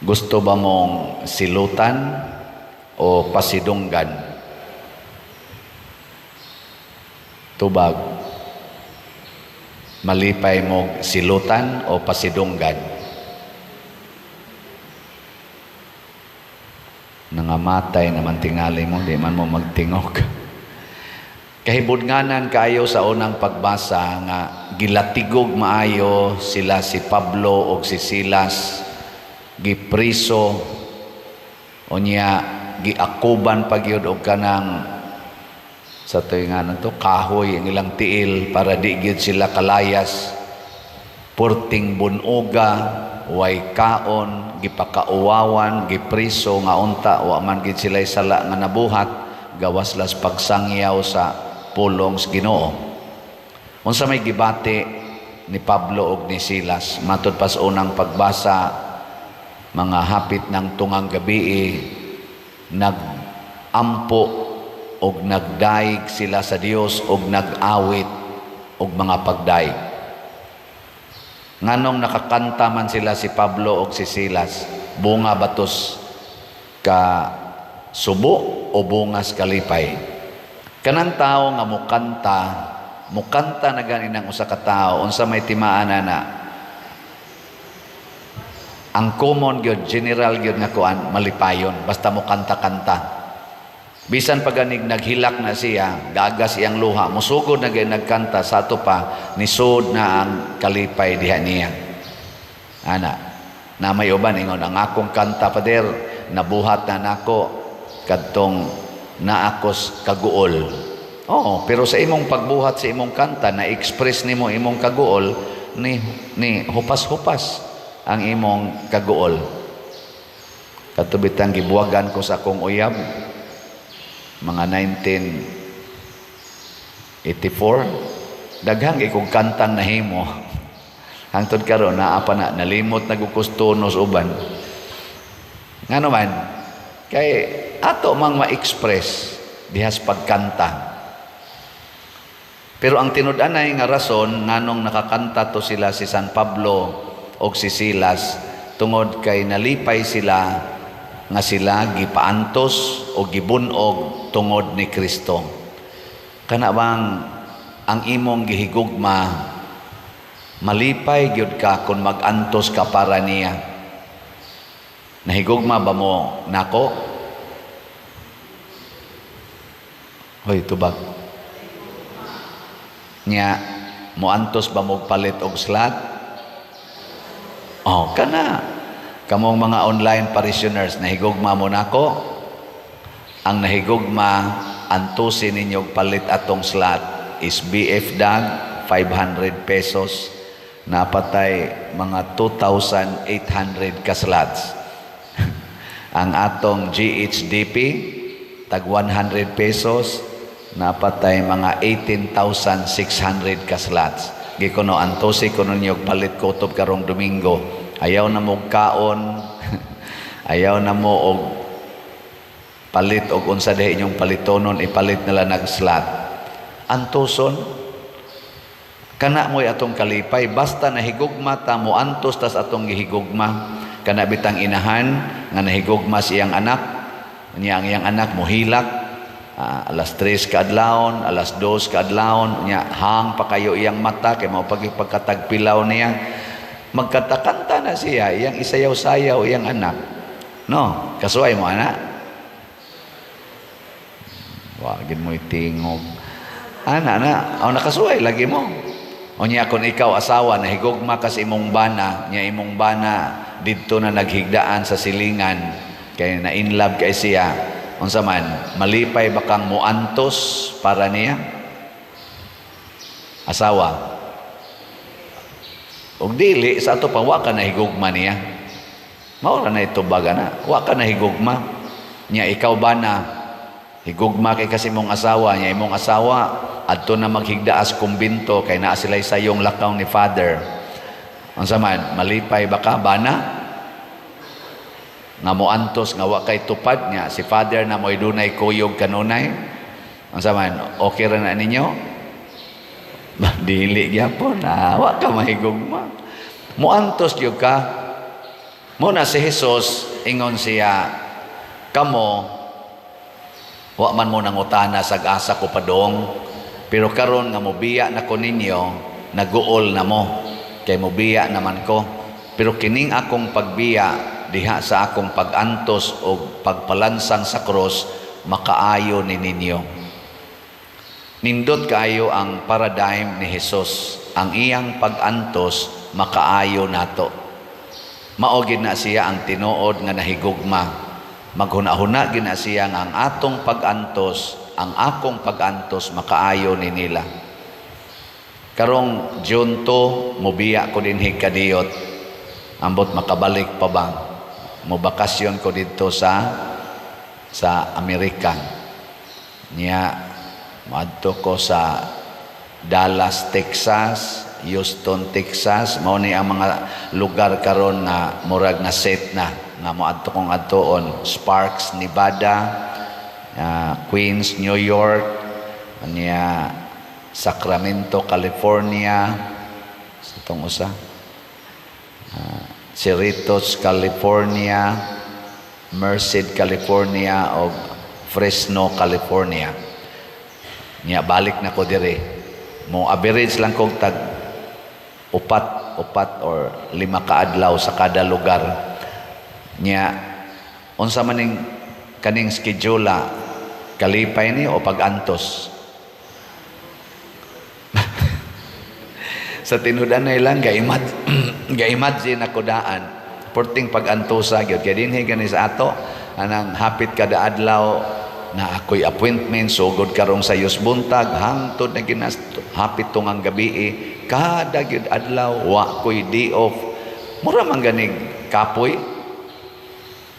Gusto ba mong silutan o pasidunggan? Tubag. Malipay mo silutan o pasidunggan? Nangamatay naman tingali mo, di man mo magtingog. Kahibudnganan kaayo sa unang pagbasa nga gilatigog maayo sila si Pablo og si Silas, gipriso, unya giakuban pa gyud og kanang sa tuig nga to kahoy ang ilang tiil para di gyud sila kalayas. Purting bunuga, way kaon, gipakauwawan, gipriso nga unta wa man gyud sila sala nga nabuhat, gawas las pagsangyaw sa pulong sa Ginoo. Unsa may gibati ni Pablo og ni Silas matud pa sa unang pagbasa, mga hapit ng tungang gabi, nag-ampo og nagdaig sila sa Dios og nag-awit og mga pagdaig. Nganong nakakanta man sila si Pablo og si Silas? Bunga batos ka subo o bungas kalipay? Kanang tao nga mukanta, mukanta na gani ng usa ka tawo, unsa may timaan na? Ang common gyud, general gyud nga kuan, malipayon basta mo kanta-kanta. Bisan pa ganig naghilak na siya, gagas iyang luha, musugod na gyud nagkanta, sa ato pa nisud na ang kalipay diha niya. Ana, na may uban ingon, "Ang akong kanta, pader, nabuhat na nako kadtong naakos kaguol." Oo, pero sa imong pagbuhat sa imong kanta, na express nimo imong kaguol, ni hupas-hupas ang imong kaguol. Kadto bitang gibuwagan ko sa akong uyab mga 1984, daghang ikong kantang nahimo. Hangtod karon naa pa na, nalimot na tonos uban. Ngano man kay ato mang ma-express dihas pagkanta. Pero ang tinud-anay nga rason nganong nakakanta to sila si San Pablo og si Silas, tungod kay nalipay sila nga sila gipaantos o gibunog tungod ni Kristo. Kana bang ang imong gihigugma, malipay gyud ka kung magantos ka para niya? Nahigugma ba mo nako? Hoy, tubag. Nya, moantos ba mo palit og slot? Oh, kana. Kamong mga online parishioners, nahigugma mo nako? Ang nahigugma, antusin ninyo palit atong slot is BF Dag, 500 pesos. Napatay mga 2,800 ka slots. Ang atong GHDP, tag 100 pesos, napatay mga 18,600 ka slots. Gikuno, antusi kuno ninyo palit kutob karong Domingo. Ayaw na mo kaon, ayaw na mo og palit og unsa diha inyong palitonon, ipalit nila nag slot. Antuson kana mo'y atong kalipay basta nahigugma ta, mo antos tas atong gihigugma. Kana bitang inahan nga nahigugma siyang anak niya, ang iyang anak mohilak alas 3 kaadlawon, alas 2 kaadlawon, nya hang pa kayo iyang mata kay mao pagkatagpilaw niya, magkanta-kanta na siya, iyang isayaw-sayaw iyang anak. No, kasuay mo anak? Wa gid mo itingog. Ana na, o nakasuay lagi mo. O niya kung ikaw asawa, nahigugma ka sa imong bana, niya imong bana didto na naghigdaan sa silingan kay na in love kay siya. Unsa man, malipay ba kang muantos para niya? Asawa. Og dili sa ato pa, wa ka nahigugma niya. Mao ra na itubaga na. Wa ka nahigugma. Nya ikaw ba na higugma kay kasi imong asawa, niya imong asawa adto na maghigdaas kumbinto kay naa sila'y sayong lakaw ni Father. Unsa man, malipay ba ka bana nga moantos nga wa kay tupad niya si Father na mo'y dunay kuyog kanunay? Unsa man, okay ra na ninyo? Dili gyapon na wa ka mahigugma. Moantos gyud ka. Mao na si Jesus, ingon siya, "Kamo, wa man mo nangutana sa asa ko padong, pero karon nga mobiya na ko ninyo, naguol na mo, kay mobiya naman ko. Pero kining akong pagbiya, diha sa akong pagantos o pagpalansang sa krus, makaayo ni ninyo." Nindot kaayo ang paradigm ni Jesus. Ang iyang pag-antos, makaayo nato. Mao gid na siya ang tinuod nga nahigugma. Maghuna-huna gid na siya nga ang atong pag-antos, ang akong pag-antos, makaayo ni nila. Karong June 2, mobiya ko dinhi kadiyot. Ambot makabalik pa ba? Mo bakasyon ko didto sa Amerika. Niya moadto ko sa Dallas, Texas, Houston, Texas. Mao ni ang mga lugar karon nga murag na set na nga moadto kong adtuon. Sparks, Nevada, Queens, New York, niya Sacramento, California, sa itong usa, Cerritos, California, Merced, California, o Fresno, California. Niya balik na ko dire. Mo average lang kog tag upat, upat or lima ka adlaw sa kada lugar. Niya unsa man ning kaning schedule, kalipay ni o pag-antos? Sa tinud-anay lang, ga-imagine ako daan perting pag-antosa gyud kay dinhi gani sa ato, anang hapit kada adlaw na ako'y appointment, sugod karong sayos buntag hangtod na ginas hapit tungang gabi, kada gyud adlaw wa ko'y day off. Mura man ganig kapoy.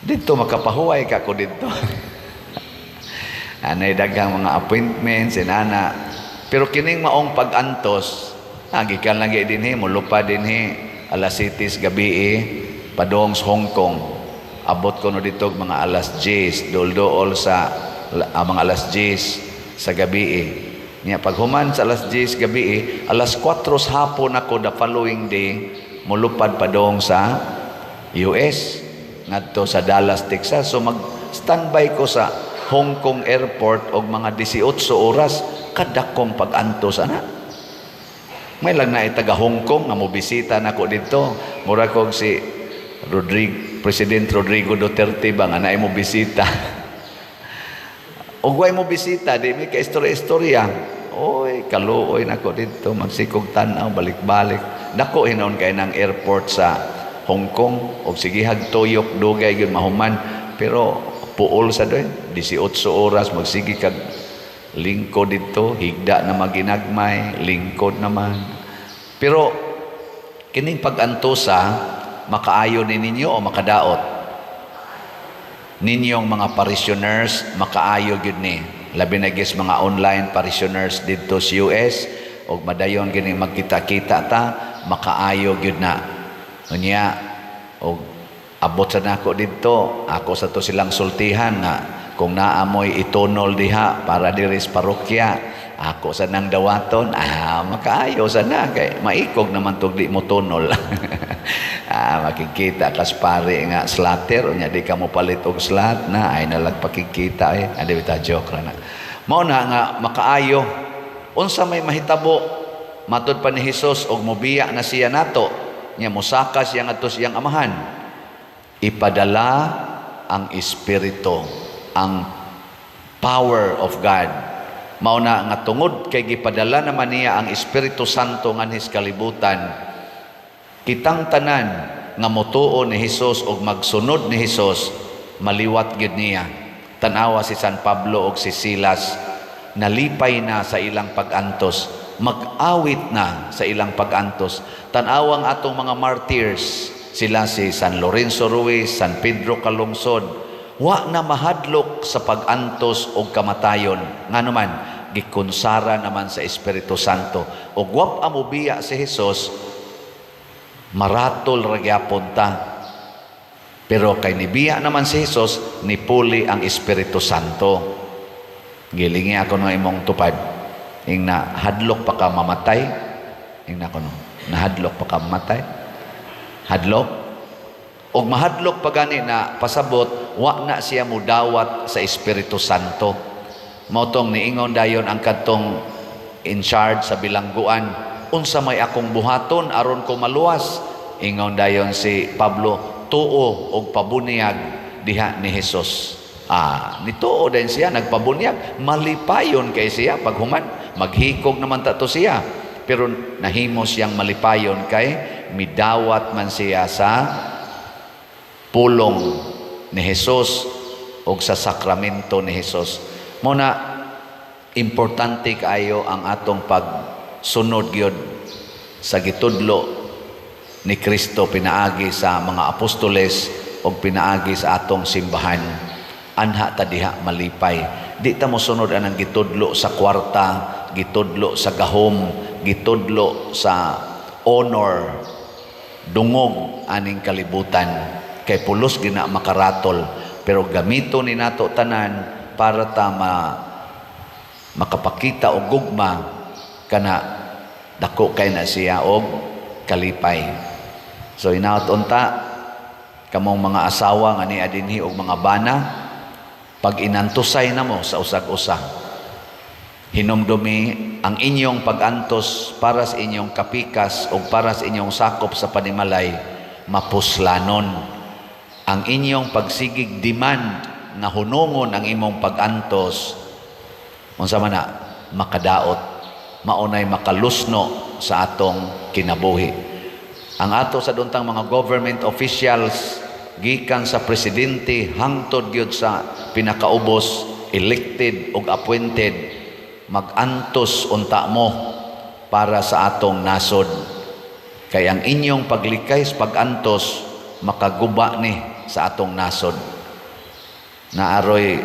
Didto makapahuway ka ko didto, anay daghang mga appointments inana. Pero kining maong pag-antos, gikan lang gyud dinhi, molupad dinhi alas 7 gabi padong sa Hong Kong. Abot ko no dito mga alas 10, duol-duol sa mga alas 10 sa gabi. Niya paghuman sa alas 10 gabi, alas 4 sa hapon ako the following day molupad padong sa US ngadto sa Dallas, Texas. So mag standby ko sa Hong Kong Airport og mga 18 oras. Kadakong pag-antos ana. May lang na taga Hong Kong nga mobisita nako didto. Mura kog si Rodrigo, President Rodrigo Duterte ba nga naay mo bisita. Og way mo bisita, di mi ka istorya-istorya. Oy, kaluoy nako didto, magsikog tan-aw, balik-balik. Dako hinuon kay ng airport sa Hong Kong og sigihag tuyok, dugay gyud mahuman. Pero puol sa doy, 18 oras magsige kag lingkod didto, higda na maginagmay, lingkod naman. Pero kining pag-antosa, makaayo ni ninyo o makadaot? Ninyong mga parishioners, makaayo gyud ni. Labi na gyud mga online parishioners didto sa US og madayon gini magkita-kita ta, makaayo gyud na. Unya og abot sa nako didto, ako sa to silang sultihan nga kung naamoy itunol diha para diri sa parokya, ako sa nang dawaton. Ah, makaayo sa na kay maikog naman tug di mo tunol. Ah, makikita kas pare nga slatter, unya di ka mo palit og slat na ay nalag pakikita eh. Adi bita, joke ra na. Mao na nga makaayo. Unsa may mahitabo matud pa ni Hesus og mobiya na siya nato, nya mosaka siya ngadto siyang Amahan? Ipadala ang Espiritu, ang power of God. Mao na nga tungod kay gipadala naman niya ang Espiritu Santo nganhi sa kalibutan, kitang tanan nga motuo ni Hesus og magsunod ni Hesus, maliwat gyud niya. Tan-awa si San Pablo og si Silas, nalipay na sa ilang pag-antos, mag-awit na sa ilang pag-antos. Tan-awang atong mga martyrs, sila si San Lorenzo Ruiz, San Pedro Calungsod, wa na mahadlok sa pag-antos og kamatayon. Ngano man, gikonsara naman sa Espiritu Santo. Og wa pa mobiya si Hesus, maratol ra gyapon ta. Pero kay nibiya naman si Hesus, nipuli ang Espiritu Santo. Gilingi ako ng imong tupad. Ing na hadlok pa ka mamatay. Ing na ko no, nahadlok pa ka mamatay. Hadlok? Og mahadlok pa gani na pasabot wa na siya mudawat sa Espiritu Santo. Mao tong niingon dayon ang kadtong in charge sa bilangguan, "Unsa may akong buhaton aron ko maluwas?" Ingon dayon si Pablo, "Tuo og pabunyag diha ni Jesus." Ah, nituo din siya, nagpabunyag, malipayon kay siya paghuman, maghikog naman ta to siya. Pero nahimo siyang malipayon kay midawat man siya sa pulong ni Jesus o sa sakramento ni Jesus. Mao na importante kaayo ang atong pagsunod gyud sa gitudlo ni Kristo pinaagi sa mga apostoles o pinaagi sa atong simbahan. Anha ta diha malipay. Di ta mosunod anang gitudlo sa kwarta, gitudlo sa gahom, gitudlo sa honor, dungog aning kalibutan, kay pulos gina makaratol, pero gamito ni nato tanan para ta makapakita og gugma kana dako kay na siya og kalipay. So hinaot unta kamong mga asawa nga nia dinhi og mga bana, pag inantusay na mo sa usag-usa, hinumdumi ang inyong pag-antos para sa inyong kapikas o para sa inyong sakop sa panimalay, mapuslanon. Ang inyong pagsigig demand nga hunungon ang imong pag-antos, unsa man na makadaot, maunay makalusno sa atong kinabuhi. Ang ato sa duntang mga government officials, gikan sa presidente hangtod gyud sa pinakaubos, elected ug appointed, magantos unta mo para sa atong nasod, kay ang inyong paglikay sa pag-antos makaguba ni sa atong nasod. Naaroy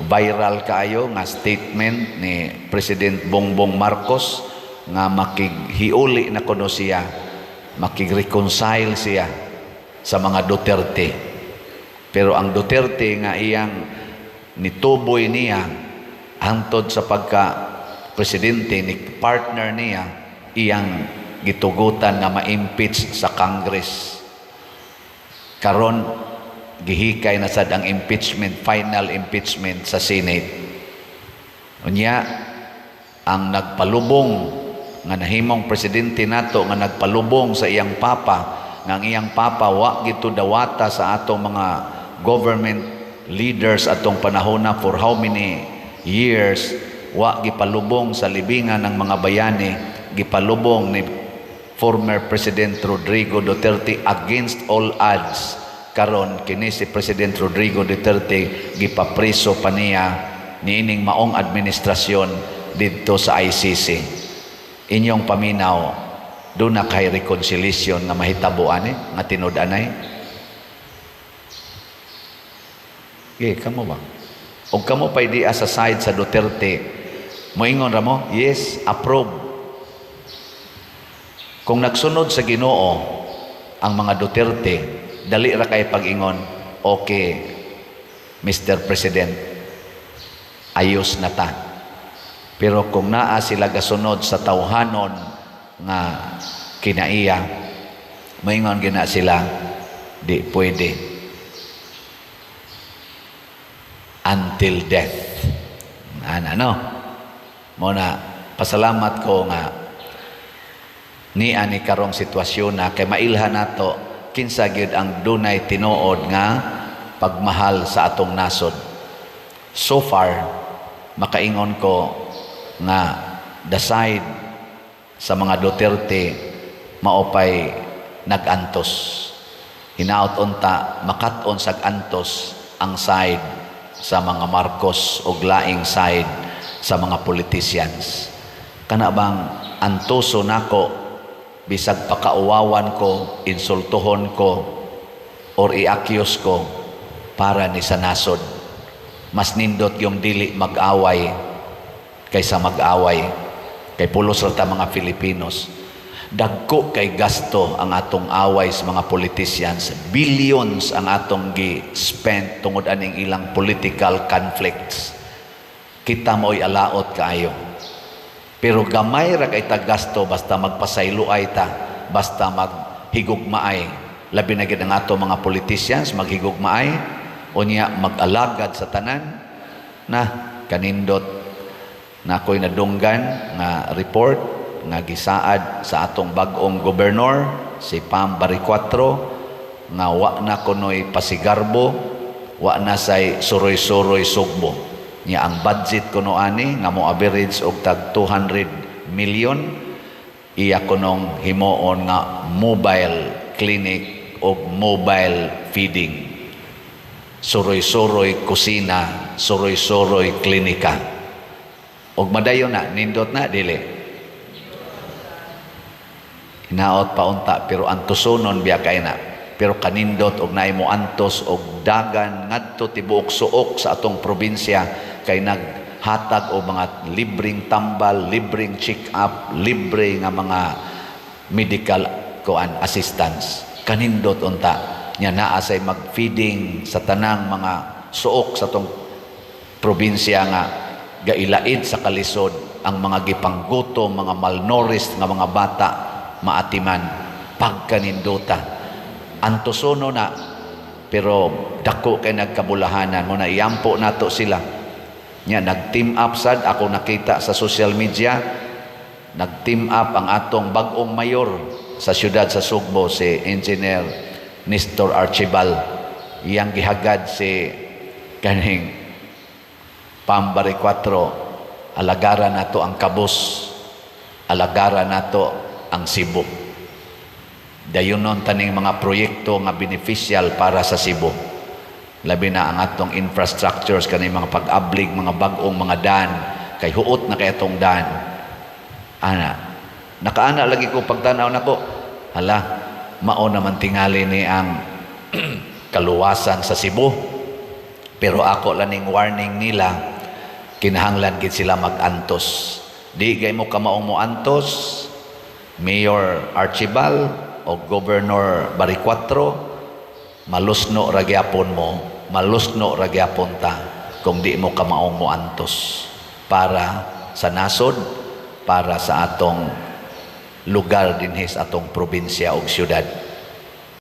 viral kaayo nga statement ni President Bongbong Marcos nga makighiuli na kuno siya, makig-reconcile siya sa mga Duterte. Pero ang Duterte nga iyang nituboy niya hangtod sa pagka presidente ni partner niya, iyang gitugutan nga ma-impeach sa Congress. Karon gihikay na sad ang impeachment, final impeachment sa Senate. Unya ang nagpalubong nga nahimong presidente nato, nga nagpalubong sa iyang papa, nga ang iyang papa wa gito dawata sa atong mga government leaders atong panahona for how many years, wa gipalubong sa libingan ng mga bayani, gipalubong ni former President Rodrigo Duterte against all odds. Karon kini si President Rodrigo Duterte gipapreso pa niya niining maong administrasyon didto sa ICC. Inyong paminaw, duna kay reconciliation nga mahitabo ani nga tinud-anay? Okay, kamo ba? Og kamo pa'y di sa side sa Duterte, moingon ra mo, "Yes, approve." Kung nagsunod sa Ginoo ang mga Duterte, dali ra kay pag-ingon, "Okay, Mr. President, ayos na ta." Pero kung naa sila gasunod sa tawhanon nga kinaiya, moingon gina sila, "Di pwede." Until death. Ana, no? Mao na, pasalamat ko nga ni ani karong sitwasyon na kay mailhan nato kinsa gyud ang dunay tinuod nga pagmahal sa atong nasod. So far, makaingon ko nga the side sa mga Duterte maopay nag-antos. Hinaot unta makat-on sag antos ang side sa mga Marcos o laing side sa mga politicians. Kana bang antoso nako bisag pakauwawan ko, insultuhon ko, or i-accuse ko para ni sa nasod. Mas nindot yung dili mag-away kaysa mag-away. Kay pulos ra ta mga Filipinos. Dagko kay gasto ang atong away sa mga politicians. Billions ang atong gi-spend tungod aning ilang political conflicts. Kita mo'y alaot kaayo. Pero gamay ra kay ta gasto basta magpasayloay ta, basta maghigugmaay. Labi na gid ang ato mga politicians, maghigugmaay unya mag-alagad sa tanan na kanindot na ako'y nadunggan nga report nga gisaad sa atong bag-ong gobernador, si Pam Baricuatro, nga wa na kunoy pasigarbo, wa na say suroy-suroy Sugbo. Nya ang budget kuno ani nga mo average og tag 200 million, iya kunong himuon nga mobile clinic o mobile feeding, suroy-suroy kusina, suroy-suroy klinika. Og madayon na, nindot na dili? Hinaot pa unta, pero antusonon biya kay na. Pero kanindot og naay mo antos og dagan ngadto tibuok suok sa atong probinsya kay naghatag og mga libreng tambal, libreng check-up, libre nga mga medical kuan assistance. Kanindot unta nya naa say mag-feeding sa tanang mga suok sa atong probinsya nga gailaid sa kalisod ang mga gipanggutom, mga malnourished nga mga bata maatiman. Pagkanindota, antusono na, pero dako kay nagkabulahanan mo na iampo nato sila. Nya nag-team up sad, ako nakita sa social media, nag-team up ang atong bag-ong mayor sa siyudad sa Sugbo, si Engineer Nestor Archibal. Iyang gihagad si kaning Pam Baricuatro, alagara nato ang Kabus, alagara nato ang Cebu, dayunon taning mga proyekto nga beneficial para sa Cebu, labi na ang atong infrastructures, kaning mga pag-ablig mga bag-ong mga daan, kay huot na kay atong daan. Ana nakaana lagi ko pagtanaw nako, hala, mao naman tingali ni ang kaluwasan sa Cebu. Pero ako laning warning nila, kinahanglan gid sila mag-antos. Di gay mo kamaong mo antos, Mayor Archibald o Governor Baricuatro, malusno ra gyapon mo, malusno ra gyapon ta kung di mo kamaong mo antos para sa nasod, para sa atong lugar dinhi sa atong probinsya ug syudad.